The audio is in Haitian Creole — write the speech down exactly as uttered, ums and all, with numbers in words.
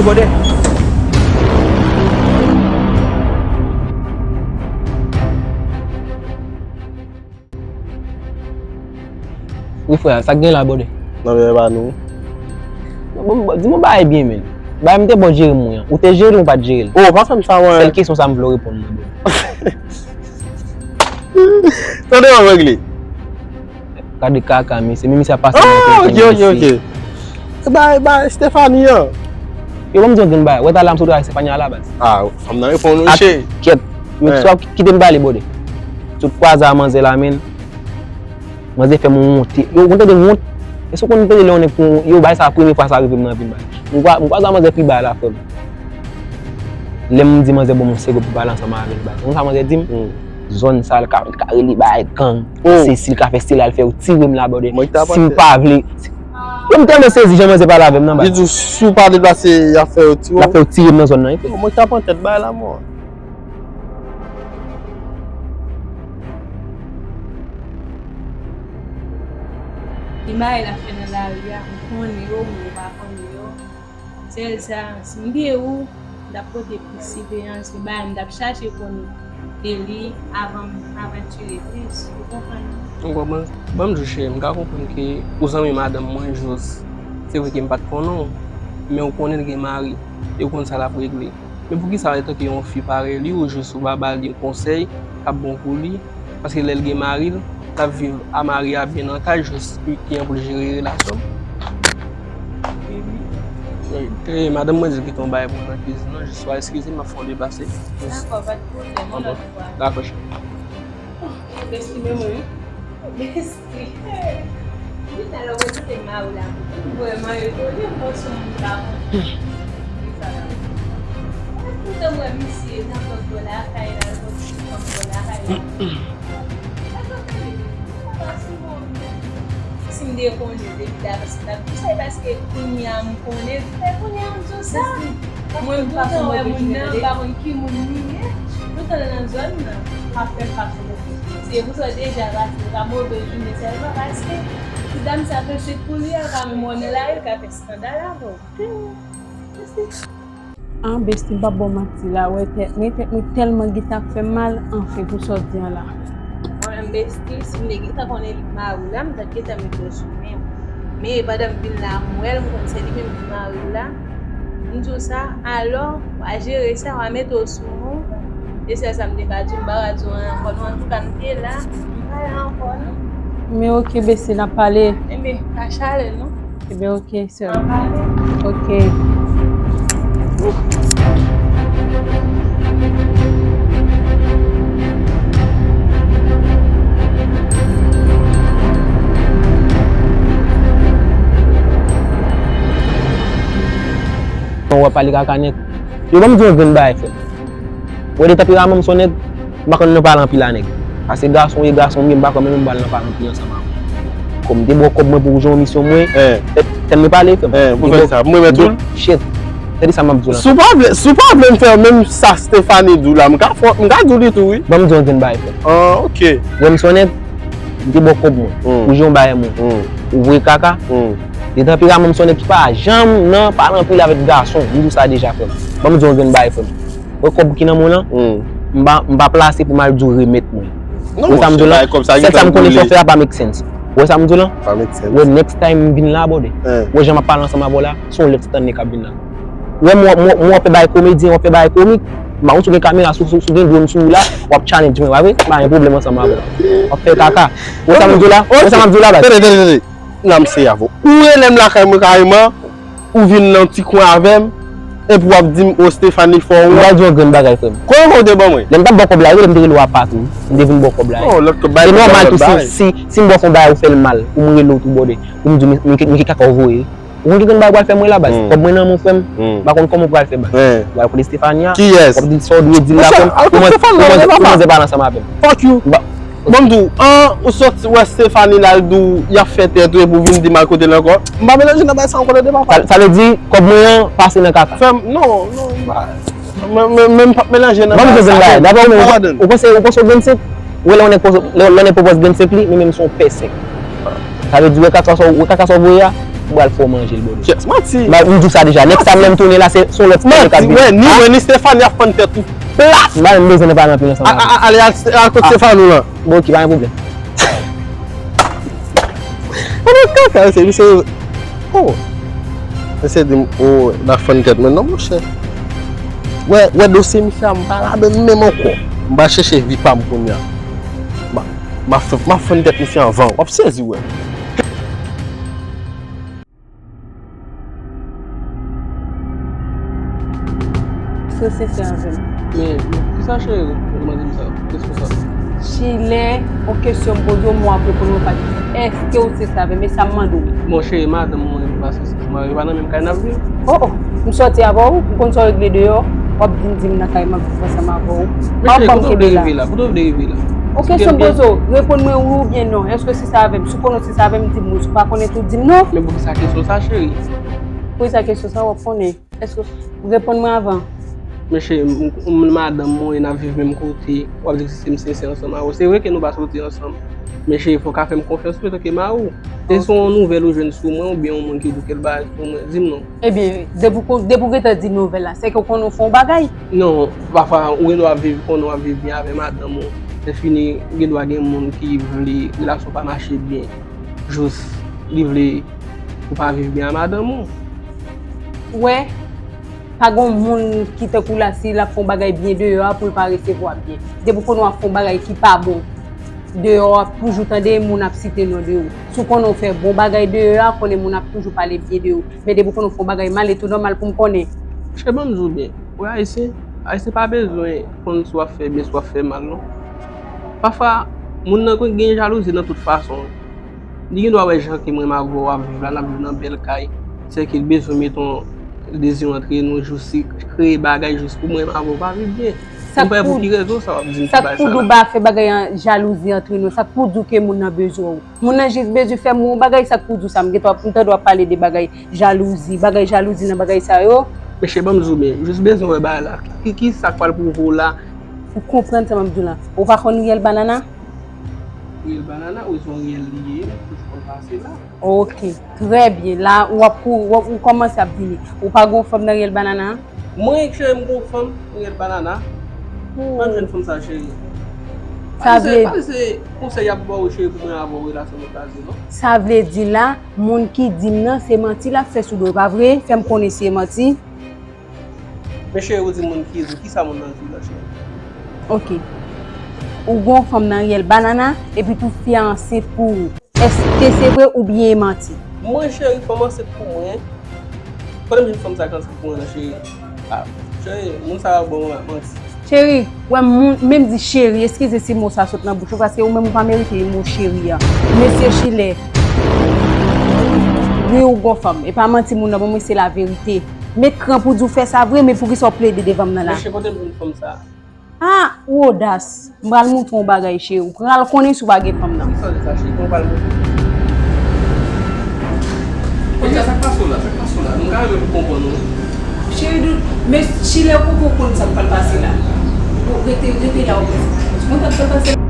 Brother. Wi, frè, sa k gen la, brother? Nan men pa nou. Bon, bon, di m yon bagay byen, men. Bagay m te ba w jere m wi an. Ou te jere l ou pa t jere l? Oh, pa fè m sa, mwen. Sèl kesyon sa m vle w reponn mwen, brother. Tande, w ap regle. Gade kaka, mesye. Men misye ap pase nan telefòn, mesye. Ah, ok, ok, ok. E bay, bay, Stephanie an. Yo, ban m di yon grenn bagay. Wè talè a m sot ak Stephanie a la baz. Ah, fanm nan reponn ou, cheri. Kèt. Men swa kite m pale, brother. Sot kwaze a manzè la, men. Manzè fè m wonte. Yo, ou konn tande wont? Èske w konn tande lè yon nèg pran wont? Yo, bagay sa a premye fwa sa rive m nan vi m, baz. M kwa-, m kwaze a manzè pi ba la, frè m. Lè m di manzè ban m yon segonn pou pale ansanm avè l, baz. Ou konn sa manzè di m? Hmm. Zòn sa, l ka, l ka rele bagay gang. Oh. Sesi, l ka fè sila, l fè yo tire m la, brother. Si m pa vle. Yo, m tèlman sezi jan manzè pale avè m nan, baz. Li di w si w pa deplase, y ap fè yo tire w. Y ap fè yo tire m nan zòn nan, wi, frè. Mwen k ap pran tèt bagay la, mwen. Gen bagay l ap fè nan lari a, m konnen yo, men m pa konnen yo. Sèl sa, si m te ou, m t ap pote plis siveyans, gen bagay m t ap chache konnen de li avan m avantire plis, ou konprann? M konprann. Ban m di w, cheri, m ka konprann ke ou zanmi madanm mwen, jis, se vre ke m pa t konnen w, men ou konnen l gen mari, e ou konn sa l ap regle. Men poukisa, antanke yon fi parèy li, ou jis ou pa ba l yon konsèy k ap bon pou li? Paske lè l gen mari l, l ap viv a mari a byen nan kay, jis li ki gen pou l jere relasyon l. E, madanm mwen di l gen yon bagay pou l nan kizin nan, jis ou eskize m, m ap fè yon deplase. Dakò, pa t pwoblèm, yon lòt fwa. Dakò, cheri. Besti, men mwen, besti. Vin alò, mwen kite mari la. Vrèman etone, m panse yon moun pa konn. Li sa la. Mwen kontan wè misye nan lòt bò lakay la, lòt bò lakay la. Sa fè m pale. Sa pa sou moun. Si m te konnen depi davans m t ap di sa, e paske kounye a m konnen, fè kounye a m di w sa. Mwen kontan wè moun nan, m pa konn ki moun li ye. Lontan l nan zòn nan, m ap fè m pa konnen. Se pou sa w deja pase, se pa move jounen sèlman, paske ti dam sa fè sèt pou li a, l pa menm wè w nan lari, l ka fè eskandal avè w. An, besti, m p ap ba w manti la, wè tèt mwen, tèt mwen tèlman gentan ap fè m mal, anfen, pou sa w di an la. Mwen menm, besti, si m te gentan konnen li k mari w la, m t ap gentan mete w sou men m. Men pandan m vin la, m wè l, m konn se li menm ki mari w la. M di w sa, alò, w a jere sa, w a mete w sou men w. E sèl sa m te ka di w, m pa ka di w anyen ankò non, antouka m te la, m pa la ankò non. Men oke, besti, n ap pale. Enben, pa chale non. Enben, oke. Sè m. Ok. Mwen wè pale kaka nèg. Yo, ban m di yon grenn bagay, frè m. Wè de tanperaman m se yon nèg, m pa konn nan pale anpil a nèg. Paske gason ye gason m ye, m pa kwè menm m pral nan pale anpil ansanm avè w. Kòm m te ba w kòb mwen pou w jwenn yon misyon mwen, tèt, tèt mwen pale, frè m. Pou fè sa, pou mwen mèt ou l? Shit. Tande sa m ap di w la. Si w pa vle, si w pa vle m fè menm sa Stephanie di w la, m ka fè, m ka di w li tou, wi. Ban m di w yon grenn bagay, frè m. Ah, ok. Wè m se yon nèg, m te ba w kòb mwen, pou jwenn yon bagay mwen. Ou voye kaka. De tanperaman m se yon nèg ki pa janm nan pale anpil avèk gason. M di w sa deja, frè m. Ban m di w yon grenn bagay, frè m. Wè kòb ki nan men w lan, m pa, m pa plase pou m al di w remèt mwen. Wè sa m di w lan? Sèl sa m konnen fè w fè a pa make sense. Wè sa m di w lan? Wè next time m vin la, brother. Wè jan m ap pale ansanm avè w la, se yon lòt ti tande k ap vin la. Wè m, w ap fè bagay komedyen, w ap fè bagay komik. M pa konn si w gen kamera, si w gen drone sou ou la, w ap challenge mwen, pa vre? M pa gen pwoblèm ansanm avè w. W ap fè kaka. Wè sa m di w la? Wè sa m ap di w la, baz? Tande, tande, tande. Nan m se avè w. Ou rele m lakay mwen kareman, ou vin nan ti kwen avè m, epi w ap di m, o, Stephanie fè w wont. M pral di w yon grenn bagay, frè m. Konbyen kòb ou te ban mwen? Lè m t ap ba w kòb la, wi, lè m te rele w apa tou. M te vin ba w kòb la. Se nòmal tou, si, si, si m ba w fè yon bagay ou fè l mal, pou m rele w tou, brother, pou m di w, men, men, men ki kaka w voye. Ou konn ki grenn bagay w pral fè mwen la, baz? Kòb mwen nan men w, frè m. M pa konn kòman w pral fè, baz. W al kote Stephanie a, w ap di l sa w dwe di l la, frè m. Pou manzè pale ansanm avè m. Fuck you. Ban m di w, an, ou sòti wè Stephanie la, l di w y ap fè tèt ou epi w vin di m al kote l ankò. M pa melanje nan bagay sa ankò tande papa. Sa, sa vle di, kòb mwen an pase nan kaka. Frè m, non, non, m pa, men, men, men m p ap melanje nan bagay sa. Ban m di w yon grenn bagay. Daprè w menm, ou panse, ou panse w grenn senk? Wè lè yon nèg pòs, lè, lè yon nèg pòs grenn senk li, men menm se yon pè senk. Sa vle di, wè kaka sa, wè kaka sa w voye a, M pral fè w manje l, Bodo. Yes, manti. M di w sa deja. Next time lè m tounen la, se, se yon lòt fanm k ap vini. Manti, wè, ni mwen, ni Stefani ap fann tèt ou. Plas! M pa menm bezwen nan pale anpil ansanm avè w. Ale, ale, ale kot Stefani lan. Bon, ok, pa gen pwoblèm. Mwen nan kaka, se misye. Oh. Misye di m, oh, n ap fann tèt mwen. Non, monchè. Wè, wè dosye misye a, m pa ladann menm ankò. M pral chèche vi pa m kounye a. M a, m a f-, m a fann tèt misye anvan. W ap sezi, wè. Èske w sensè avè m? Men, kisa cheri ou mande m sa? Kisa sa? Chilè, yon kesyon m poze w, mwen ap reponn mwen pa di. Èske w sensè avè m? E sa m mande w. Bon, cheri, madanm mwen, li pa sensè. Mwen, yo pa nan menm kay n ap viv. Oh, oh. M sòti avè w, m konn sa w regle deyò, w ap vin di m nan kay m ap viv ansanm avè w. Pa w ban m kenbe la. Kote w vle rive la? Kote w vle rive la? Yon kesyon m poze w, reponn mwen wi oubyen non. Èske w sensè avè m? Si w konnen w sensè avè m, di m wi. Si w pa konnen tou, di m non. Men poukisa kesyon sa, cheri? Poukisa kesyon sa, w ap konnen. Èske, reponn mwen avan. Men cheri, m, m, m, madanm mwen, n ap viv menm kote. W ap di se m sensè ansanm avè w. Se vre ke nou pa soti ansanm. Men cheri, fò w ka fè m konfyans tou, antanke mari w. Si se yon nouvèl ou jwenn sou mwen, oubyen yon moun ki di w kèk bagay sou mwen, di m non. Ebyen, depi w kon-, depi w gentan di nouvèl la, sèke w konnen w fè yon bagay. Non, pafwa, ou gen dwa ap viv, konnen w ap viv byen avè madanm ou. Lè fini, gen dwa gen moun ki vle relasyon pa mache byen. Jis, li vle ou pa viv byen a madanm ou. Ou wè, pa gon moun ki tankou w la, si l ap fè yon bagay byen deyò a, pou l pa resevwa byen. Depi w konnen w ap fè yon bagay ki pa bon deyò a, w ap toujou tande moun ap site non de ou. Si w konnen w fè bon bagay deyò a, konnen moun ap toujou pale byen de ou. Men depi w konnen w fè yon bagay mal, e tou nòmal pou m konnen. Chè, ban m di w byen, ou wè Ayisyen, Ayisyen pa bezwen konn si w ap fè byen, si w ap fè mal, non. Pafwa, moun nan konn gen jalouzi nan tout fason. Li gen dwa wè jan ke mwen m avè w ap viv la, n ap viv nan bèl kay. Sèke l bezwen mete yon dezi antre nou, jis kreye bagay jis pou mwen m avè w pa viv byen. M pa wè pou ki rezon sa w ap di m ti bagay sa la. Sa k pou di w pa fè bagay an jalouzi antre nou? Sa k pou di w ke moun nan bezwen w? Moun nan jis bezwen fè m yon bagay, sa k pou di w sa? M gentan, m tande w ap pale de bagay jalouzi, bagay jalouzi nan bagay sa yo. Mesye, ban m di w byen, jis bezwen wè bagay la. Ki, ki sa k pral pwouve w la? Ou konprann sa m ap di w la? Ou pa konn Riyèl Banana? Riyèl Banana, wi, se yon riyèl li ye, toujou konn pase la. Ok, trè byen. La, w ap kou-, w ap, ou kòmanse ap vini. Ou pa gon fanm nan Riyèl Banana? Mwen, cheri, m gon fanm nan Riyèl Banana. Hmm. Mwen jwenn fanm sa, cheri. Sa vle, pa se konsèy y ap ba w, cheri, pou mwen avè w relasyon nou kraze, non? Sa vle di la, moun ki di m nan, se manti l ap fè sou do w, pa vre? Fè m konnen si e manti. Men cheri, ou di moun ki di, kisa moun nan di la, cheri? Ok. Ou gon fanm nan Riyèl Banana, epi tou fi a ansent pou ou. Èske se vre oubyen e manti? Mwen, cheri, fanm ansent pou mwen. Kote m jwenn fanm sa k ansent pou mwen nan, cheri? Ah, cheri, moun sa yo ban mwen manti. Cheri, wè moun, menm di cheri, eskize si mo sa sot nan bouch ou, paske ou menm ou pa merite mo cheri a. Mesye Chilè, wi, ou gon fanm. E pa manti moun nan ban mwen, se laverite. Met kran pou di w fè sa vre, men poukisa w plede devan m nan la? Mesye, kote m jwenn fanm sa? Ah, ou odas. M pral montre w yon bagay, cheri. Ou pral konnen si w pa gen fanm nan. Ki sòt sa, cheri? Mwen pral montre. Kounye a, sa k pase w la? Sa k pase w la? Nou ka renmen pou konprann ou, wi. Cheri, men Chilè, ou poko konn sa k pral pase la. Ou rete, rete la, ou konn sa k pral pase la.